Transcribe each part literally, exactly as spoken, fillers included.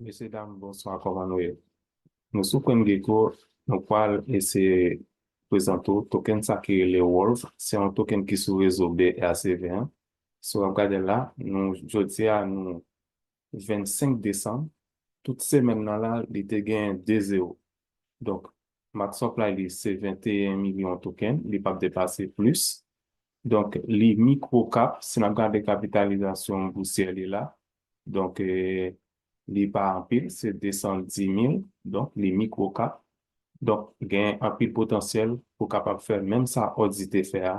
Mesye dam, bonswa, kòman nou ye? Nou sou CoinGecko, nou pral eseye prezante w token sa ki rele Wolf. Se yon token ki sou rezo B R C V an. Si w ap gade la, nou, jodi a, nou vennsenk desanm. Tout semèn nan la, li te gen de zewo. Donk, max supply li se venteyen milyon token, li p ap depase plis. Donk, li micro cap, si n ap gade kapitalizasyon bousyè li la, donk, eh, li pa anpil, se desann di mil, donk, li micro cap. Donk, gen anpil potansyèl pou kapab fè menm sa Ordi te fè a,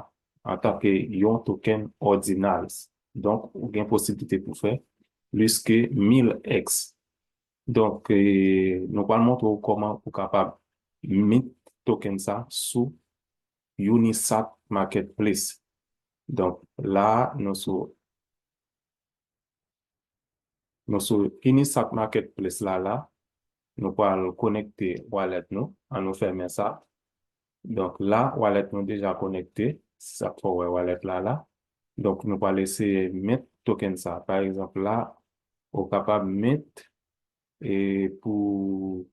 antanke yon token Ordinals. Donk, ou gen posiblite pou fè plis ke mil X. Donk, eh, nou pral montre w kòman ou kapab mint token sa sou Unisat Marketplace. Donk, la, nou sou, nou sou Unisat Marketplace la, la, nou pral konekte wallet nou. An nou fèmen sa. Donk, la, wallet nou deja konekte. Se sa k fè w wè wallet la, la. Donk, nou pral eseye mint token sa. Pa egzanp, la, ou kapab mint, eh, pou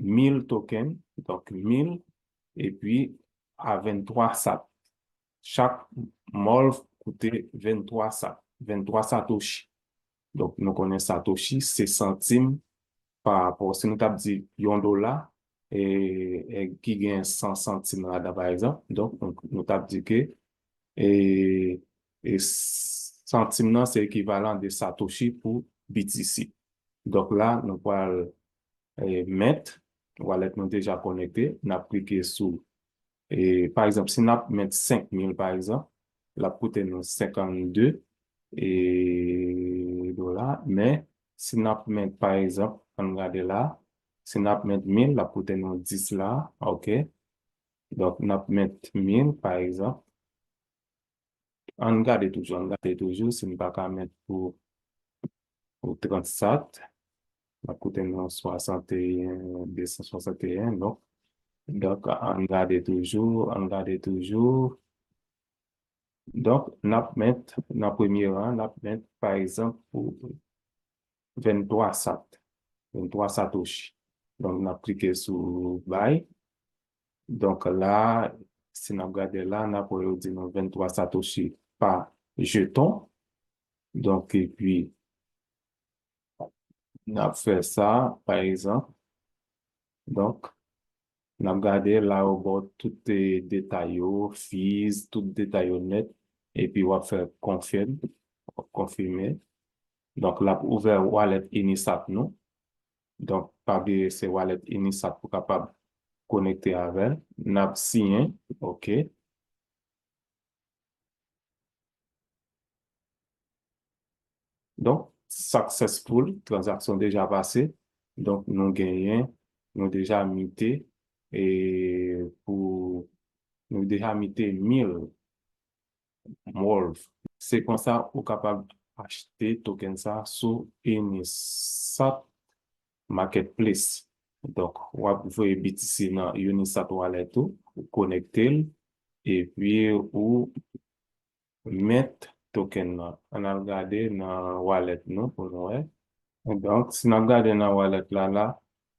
mil token, donk mil, epi a venntwa sat. Chak Wolf koute venntwa sat, venntwa satoshi. Donk, nou konnen satoshi, se santim pa rapò. Si nou t ap di yon dola, e, e ki gen san santim ladan, pa egzanp, donk, nou, nou t ap di ke, e, e santim nan se ekivalan de satoshi pou B T C. Donk la, nou pral, e, mint, wallet nou deja konekte, n ap klike sou, e, pa egzanp, si n ap mint senk mil, pa egzanp, l ap koute nou senkannde, e, dola, men si n ap mint, pa egzanp, ann gade la, si n ap mint mil, l ap koute nou dis la, ok. Donk, n ap mint mil, pa egzanp. Ann gade toujou, ann gade toujou, si n pa ka mint pou, pou trant sat, l ap koute nou swasanteyen, desan swasanteyen, donk, donk, ann gade toujou, ann gade toujou. Donk, n ap mint nan premye ran, n ap mint, pa egzanp, pou venntwa sat, venntwa satoshi. Donk, n ap klike sou buy. Donk, la, si n ap gade la, n ap wè yo di nou venntwa satoshi pa jeton. Donk, epi, n ap fè sa, pa egzanp. Donk, n ap gade la, yo ba w tout, eh, detay yo, fees, tout detay yo nèt, epi w ap fè confirm, w ap konfime. Donk, l ap ouvè wallet Unisat nou. Donk, pa bliye se wallet Unisat pou kapab konekte avè l. N ap siyen, ok. Donk, successful, tranzaksyon deja pase. Donk, nou genyen, nou deja mite, e pou, nou deja mite mil Wolf. Se konsa ou kapab achte token sa sou Unisat Marketplace. Donk, w ap voye B T C nan Unisat Wallet ou, ou konekte l, epi ou mint token nan. Ann al gade nan wallet nou pou nou wè. Donk, si n ap gade nan wallet la, la,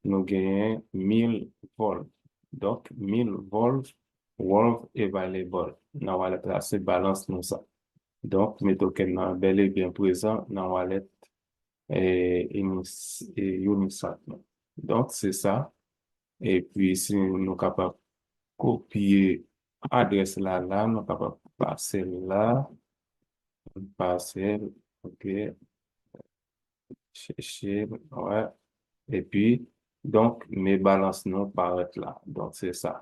nou genyen mil Wolf. Donk, mil Wolf, Wolf available. Nan wallet la, se balans nou sa. Donk, men token nan bèl e byen prezan nan wallet, eh, Unis-, eh, Unisat nan. Donk, se sa. Epi, si nou kapab kopye adrès la, la, nou kapab pase l la. Pase l, ok. Chèche l, wè. Epi, donk, men balans nou parèt la. Donk, se sa.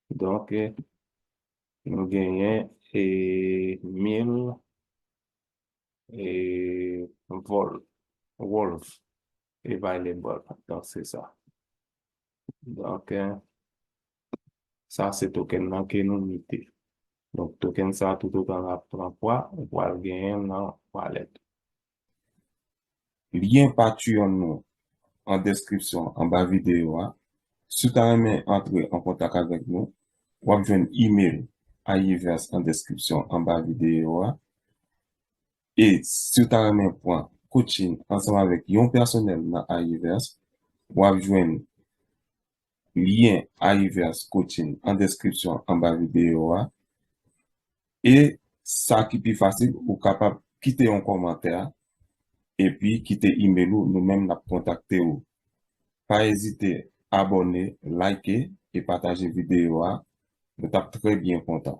Donk, eh, nou genyen, eh, mil, eh, Wolf, Wolf available. Donk, se sa. Donk, eh, sa se token nan ke nou mite. Donk, token sa, toutotan l ap pran pwa, ou pral genyen l nan wallet. Lyen Patreon nou an deskripsyon anba videyo a. Si w ta renmen antre an kontak avèk nou, w ap jwenn email Ayiverse an deskripsyon anba videyo a. E si w ta renmen pran coaching ansanm avèk yon pèsonèl nan Ayiverse, w ap jwenn lyen Ayiverse coaching an deskripsyon anba videyo a. E sa ki pi fasil, ou kapab kite yon kòmantè epi kite email ou, nou menm n ap kontakte ou. Pa ezite abòne, like e pataje videyo a. Nou t ap trè byen kontan.